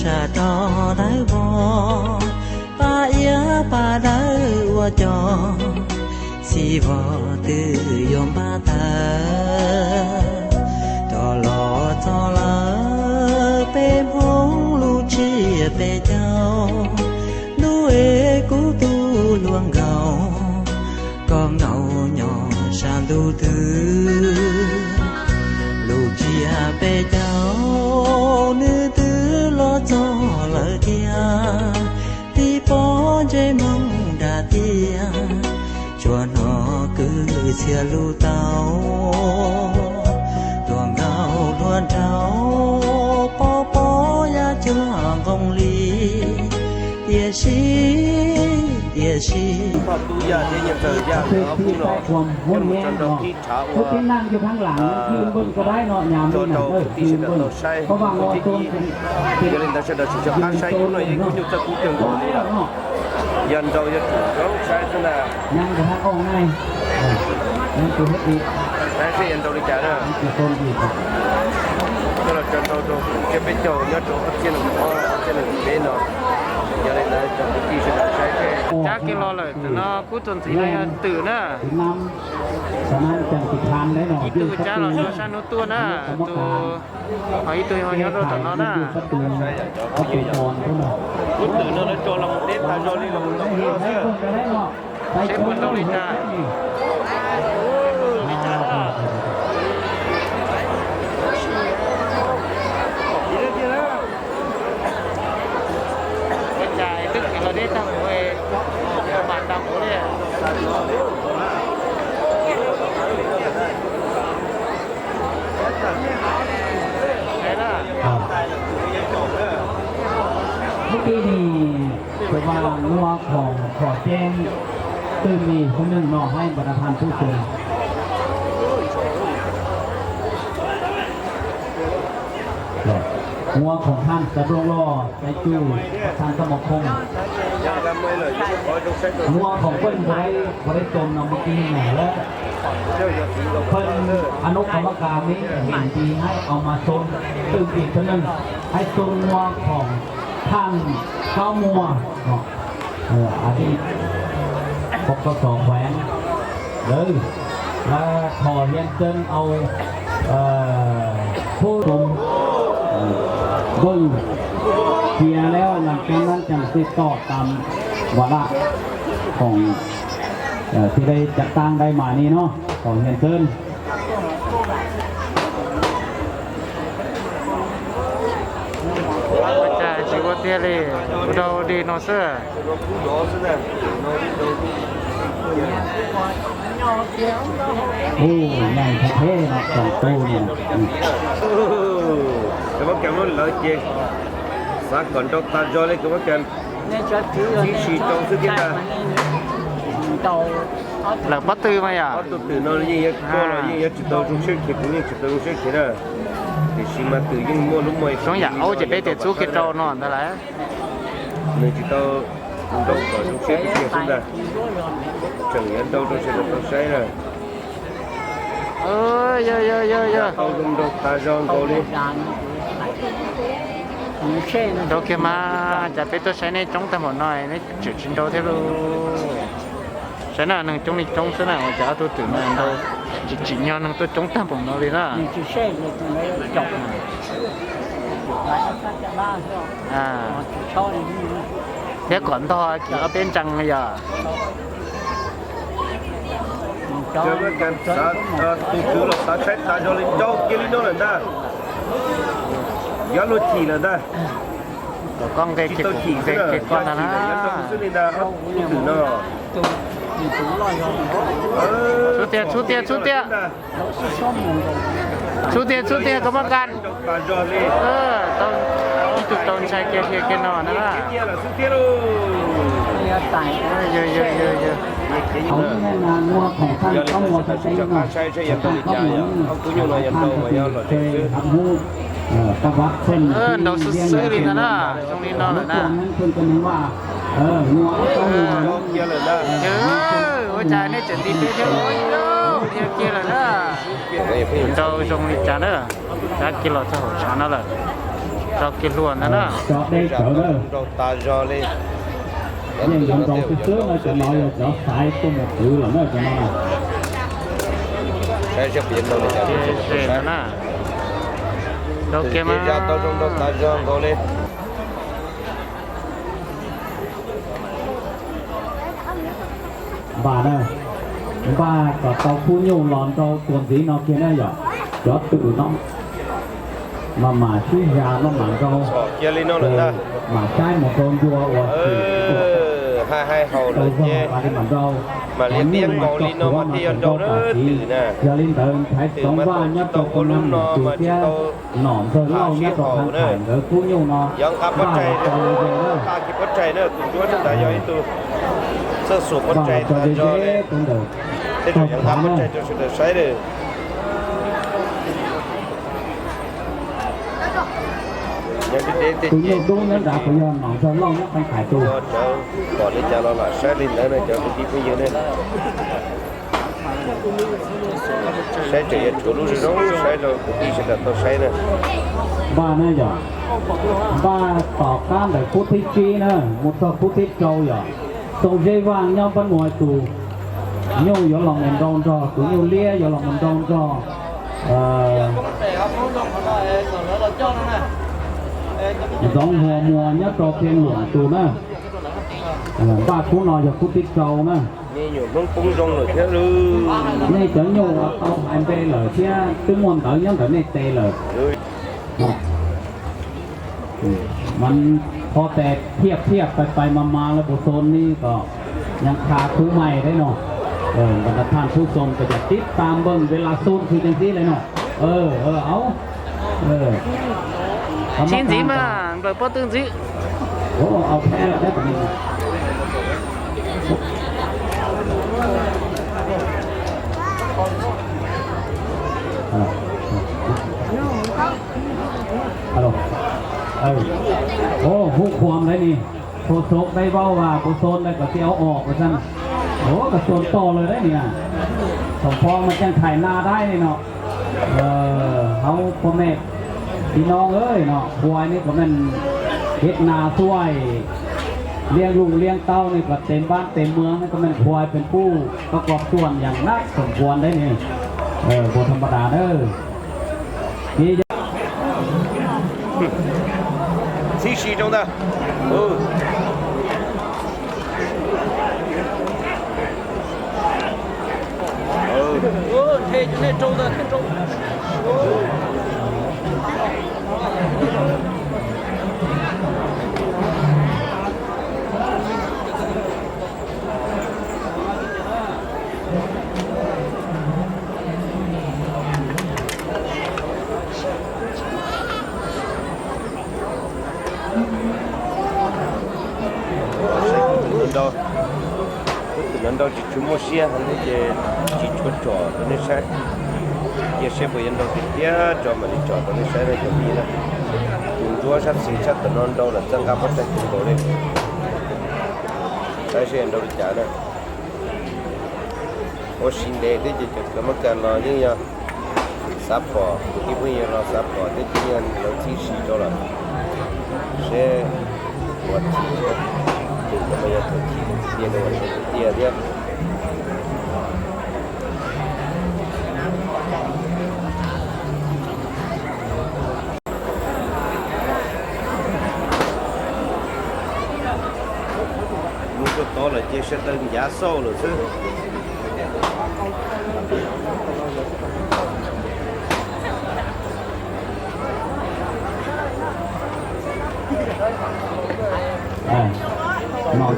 Sab rov dawb vog, pab iab pab dawb ua cov, txiv vog twb yuav npaj tawg. Rov los txog lawm peb Hmoob lub tsiab peb caug, ntuj es kuv tus hluas nkauj, koj nkaum nyob sab ntuj twg? Lub tsiab peb caug nws twb los txog lawm thiab, tib pob ntsej muag dab tiag, tsuas hnov kwv txhiaj lus tau. Hluas nkauj hluas nraug, pob pob yaj cuag nqoo li, tiam sis, tiam sis. Tub Yaj thiab Yaj Ntxawg Yaj nkawd ob peb no, coj mus tso nrau qhib tshav ua tso rau kwv tij sawv daws tau saib hnub thib ib. Yog li ntawd sawv daws tsis tshua qab saib, hnub no yeej kub nyuj txawj kub kawg nkaus li na. Yog nrau yog tsum zoo saib xwb na. Saib seb yuav nrau li cas na. Coj los tso nrau rau tsiab peb caug nyob rau ob txhiab nees nkaum ob, ob txhiab nees nkaum peb no. Yog li ntawd cov kwv tij sawv daws saib seb. Cab kiag los lawm, tam no kub txuas ntxiv no yog twm na. Ib tug cab los rau sab hnub tuaj na, tus ho ib tug ho nyob rau tom no na. Kub twm no lawv tso los mus deb tas zog li los mus ntau xwb. Seb puas nrau li cas. Li cas na. Ua cas twb khiav los deb tag npaum, mam tau kuv li. Hnub tim no kuv mas muaj khoom kho ceeb twj ywm ib tug neeg no hais npam na thas pub xwm. Muaj khoom thas xav rooj loj, xav cuj, thas xav mos khoo. Muaj khoom pheej npam, npam tau txoos no mus ti na lawm. Pheej a nub kho mab kas me him nti hais au mas txoos twj ywm ib tug neeg hais txoos muaj khoom thas kaub muag. As thiv pom koj txom khuav lawm, lawv kho hiab txeeb au pub tus npawj cia lawm, las kab nab cas xij tom tam vam laj khoom tib dai cav taab dai mas ni no kho hiab txeeb. Ua cas tsis ua tiag li, ua rau dej no xwb. Ub, nyaim thab theb no txog tu no. Koj muab kas muab lawv ces xav kom nrau tas zog li koj muab kas tib si rau xwb thiab ntag. Lawv pob tw mas yom. Ob tug twm no yeej yuav tuaj los yeej yuav tsis tau zoo siab khiav, kuv yeej tsis tau zoo siab khiav na. Tiam sis mas twm yeej muaj lub muaj zoo yam aub ces peb tias txub kiag rau no ntag lauj. Nws tsis tau nrau kom zoo siab tiag tiag xwb ntag. Tseem yuav nrau rau sawv daws tau saib na. Yog yog yog yog. Tau zoo nrau tas zog nkaus li. Nrau kiag mas, cas peb tuaj saib nej coob tag npaum no neb tseem tsis nrau thiab lauj. Saib na, neeg coob li coob xwb na, ua cas ob tug twm no nrau tsis tsim nyog neeg tuaj coob tag npaum no li na. Thiab kom ntog kiag ob peb ntsees yog. Tus kwv los xav saib tas zog li nrau kiag li no lawm ntag. Yuav luag chim lawm ntag. Kom koj nqe kiag kuv nqe kiag koj ntag na. Xwb li ntag, ob tug twm no. Txhub tiag, txhub tiag, txhub tiag. Txhub tiag, txhub tiag, koj mab kas. Tau ib tug tau ntshai kiag kiag kiag no na. Yog li ntawd sawv daws tsis tso qab saib seb yuav nrau li cas, ob tug nyuj no yog nrau mas yog lom zem xwb. Nrau xwb xwb li ntag na, zoo li no lawm na. Yog, ua cas nej tseem nti peb thiab, ua yog kiag lawm na. Nrau zoo li cas na, rov kiag los txog hauv tshav no lawm. Tso kiag hlua ntag na. Tso deb tsawv na. Yeej nrau xwb xwb no, cov no yog cov xaiv tuaj mus kwv lawm na cov no na. Saib seb puas yuav nrau li cas. Nrau kiag mas. Tau zoo nrau tas zog nkaus li. Npaj na, npaj kom tau khub nyuj los nrau tuas ntxiv no kiag na yom. Cov twm no mas mam sib zas no mam nrau, mam saib mus rau ncua uas twm tuaj, tau zog mam li mam nrau. Cov nyuj mas tso tuav mas tseem nrau tam sim. Yog li ntawd Nthaiv Toov Vaj nyob rau Koo Nam Nom Tswv thiab Nom Ntxawg Lauj nyob rau Thaj Thaim nkawd khub nyuj no npaj los tau zoo na. Npaj los tau ze ze rau ntawm tog thav na. Tus nyuj dub nyob nrad puas yog Nom Ntxawg Lauj nyob Thaj Thaim tus? Pom li cas los lam saib li ntawd na cov kwv tij phooj ywg ne. Saib tseem yuav tshuav lub zoo zoo saib rau kwv tij sawv daws tau saib na. Npaj na yom, npaj tom qab ntawm khub thib tsib na mus txog khub thib rau yom. Txooj Zeb Vaj nyob Npab Muas tus nyuj yuav los mus nrau nrog, tus nyuj liab yuav los mus nrau nrog Ntxoov Hua Muas nyob rau Thia Luam tus na. Npaj khub no yog khub thib rau na. Nej cov nyuj uas tau hais npe lawm thiab twb muaj ntawv nyob ntawm nej tes lawm. Mas qhov tes phiaj phiaj pais pais mas mas lawv puas xoo li kom nyas kha khub mais thiab no. Npaj thaj khub xoo kom yam tib tas npeej ve las xoo khwv ceev tib li no. Au. Tsis ntxiv mas nplawm pob tw ntxiv. Hu qhuas ntawd ni, qhuas xoo dai vau vas puas xoo ntawd kom tij au os puas xan. Ua kom xoo toj lawm dab ni, thaum pho mas ceej thaim na dab ni no. Hauv poj mej tib no no qhuas ne kom meej kev nas xuaij, liaj lug liaj tau ne kom tes npab tes muag ne kom meej qhuas pem puj koj koj tuaj yam nab tsoom qhuas ntawd ne. Puas tham pa das na. Txhib si rau ntag. Tus no nrau tsis tshua muaj siab heev thiab ces tsis tshua tsom rau nej saib. Cia saib puas yuav nrau tiag tiag tso mam li tsom rau nej saib na cov phooj ywg na. Tus ntsuab sab xis sab tom no nrau lawm txawj nqa pob tsaig kawg nkaus li. Saib seb yuav nrau li cas na. Ua si ntev thiab ces cov kawm mab kas los yeej yog xav pom, kwv tij phooj ywg los xav pom thiab ces yeej lawv txhib si rau lawm. Seb ua chim, tus no mas yog tus chim tiag no mas tiag thiab. Mus rau tod lawm ces sawv daws ncav xauj lawm xwb. Nom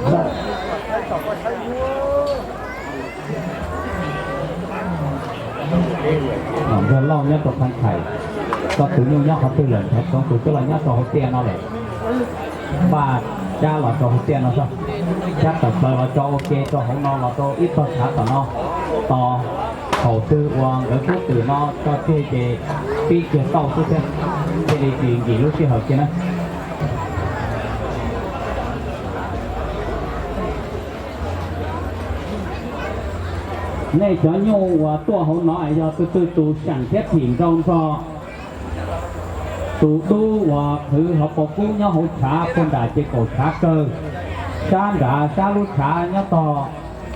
Ntxawg Lauj nyob rau Thaj Khais, koj tus nyuj nyob qhov twg lawm? Ntxoov Hua Muas twb los nyob rau hauv tiaj no lawm. Npaj cab los rau hauv tiaj no xwb. Cab tawm plaws los tso ua ke rau hauv no los rau ib tog tshav tom no. Tos thaum twg uas nkawd kub twm no tso tseg ces pib kiag tauj xwb thiab, thiaj li tsis nkim lub sij hawm kiag na. Nej cov nyuj uas tuaj hauv no yog tus twg tus seem thiab thim nrau nrog? Tus tub uas khwv hauv paus kub nyob hauv tshav puag nram ces kaum tshav kawg, sab nrad sab lub tshav nyob tog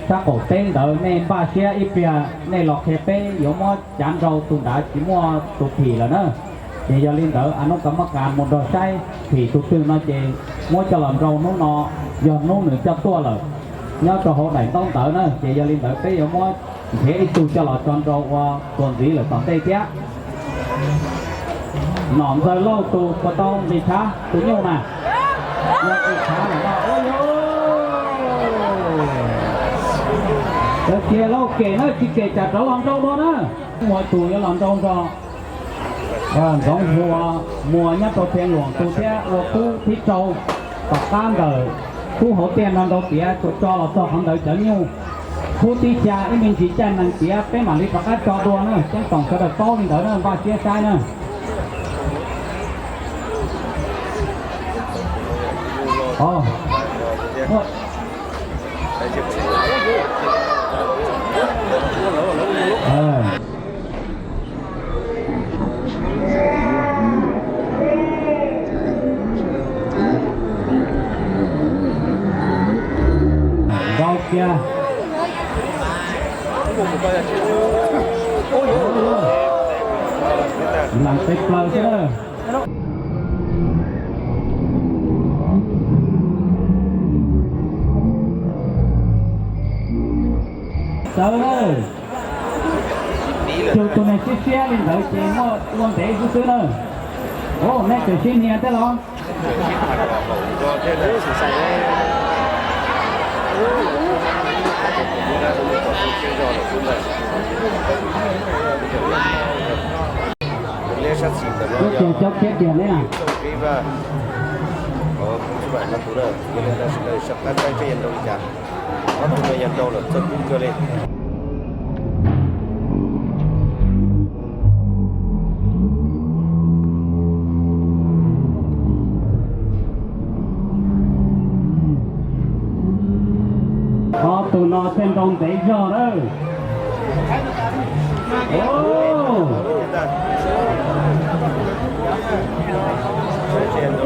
sab qaum teb ntawd, nej npaj siab ib pliag nej los qhia peb yuav muab cav nrau tus nrad tsis muaj tus phim lawm na. Ces yog li ntawd a nub ka mab kas mus nrog saib phim tus twg no ces muab coj los nrau hnub no, yog hnub nws coj tuaj lawm nyob rau hauv daim ntaub ntawv na. Ces yog li ntawd peb yuav muab nrhiav ib tug coj los tso nrau ua tuas ntxiv lawm tom ntej thiab. Nom Ntxawg Lauj tus puas tau nqis tshav tus nyuj na? Nqis tshav lawm no. Ua, cia lauj, kem na, tsis kem tsam rov los nrau dua na. Muaj tus yuav los nrau nrog Ntxoov Hua Muas nyob rau Thia Luam tus thiab ua kub thib rau tom qab ntawm kub hauv tiaj no nrau tiav, tsuas tso los txog qhov ntawd cov nyuj. Kub tib xya ib me ntsis caij nees tiav peb mam li rov qab tso dua na. Ceeb toom sawv daws paub li ntawd na, npaj siab saib na. Nrau kiag. Lees peb plaws xwb na. Sawv na. Tus, tus neeg siab siab li ntawd ces muaj ua ntev xwb xwb na. Ua, nej tseem sib hnia thiab los? Lub tsev cov khiab tiag ne. Ob tug no yog nrau lawm txog kub kawg li. Ob tug no thiaj nrau ntev zog lawm.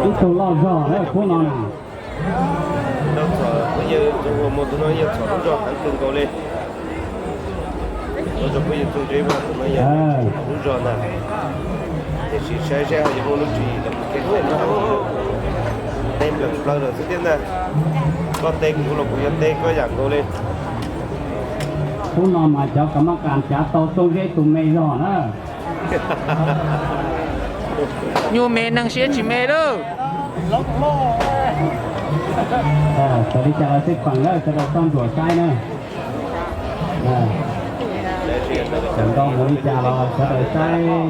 Ib tug loj zog lawm khub no na. Tus no yog txhom lub zog heev kawg nkaus li. Tus no yog txhom lub zog ntag. Tiam sis saib seb ho yuav muaj lub tswv yim los mus kev qeeb tau. Tej plaws plaws lawm xwb thiab ntag. Koj teb kuv los kuv yuav teb koj yam nkaus li. Hnub no mas cov ka mab kas cav tau Txooj Zeb tus me zog na. Nyuj me neeg siab tsis me lawm. Txawm li cas los xij peem na, sawv daws txhob ntsuam saib na. Txawm nrau mus li cas los sawv daws saib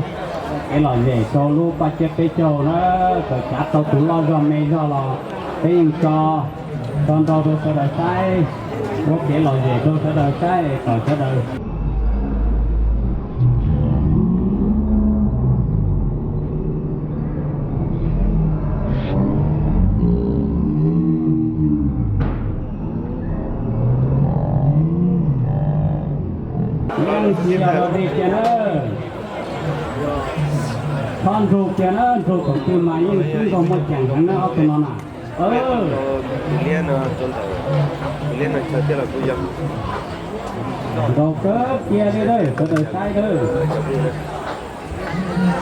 kev lom zem rau lub paj tsiab peb caug na. Txawm cav tau tus loj zog me zog los peb yeej tso, tso nrau rau sawv daws saib, muab kev lom zem rau sawv daws saib kom sawv daws Yeej tsis yog dog dig kiag na. Txhob nrug kiag na, nrug thaum twg mas yeej tib nkaug muaj ceem heev na ob tug no na. Liab no, liab no chaw thiab los kuj yog. Nrau kawg kiag li na, sawv daws saib na.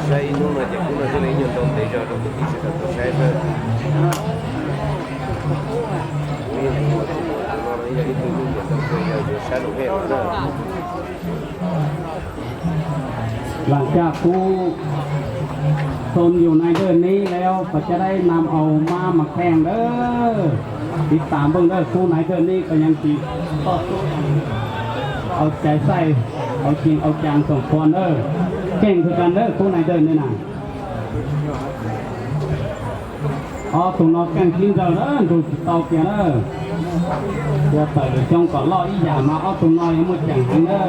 Saib ib hnub no ces kub no thiaj li nyuag nrau ntev zog rau kwv tij sawv daws tau saib xwb. Yog ib tug nyuj nyiam tau kawg yog yuav saib lus hej no na. Lam caj kub Xoo United nib leo pas caj dai nam au mab mas kheej dawb, tiv tas npawj dawb, kub nai dawb nib pas yeej tsis toj tub au cai xaij, au cing au cang xoom phua dawb, keej kawg ka dawb kub nai dawb nib na. Ob tug no keej sib ntsawg na, nrug tsis tau kiag na. Yog tawm lwm xyoo kom loj ib yam mas ob tug no yuav muaj ceem heev na.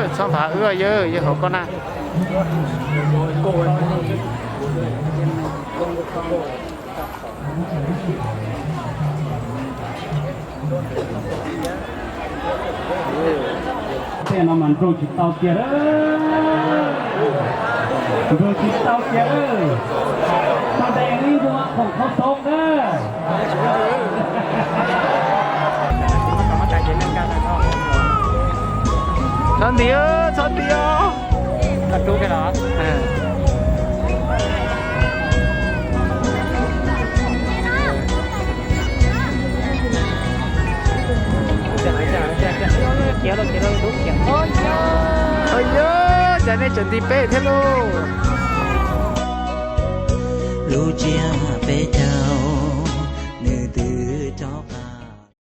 Txhob nphav wb, yawg, yawg hauv koj na. Tej no mas nrog tsis tau kiag, nrog tsis tau kiag. Tau de ib ntu khoom thauj tau na. Txhob nti, txhob nti os. Yog, cas nej tseem nti peb thiab lauj? Lub tsiab peb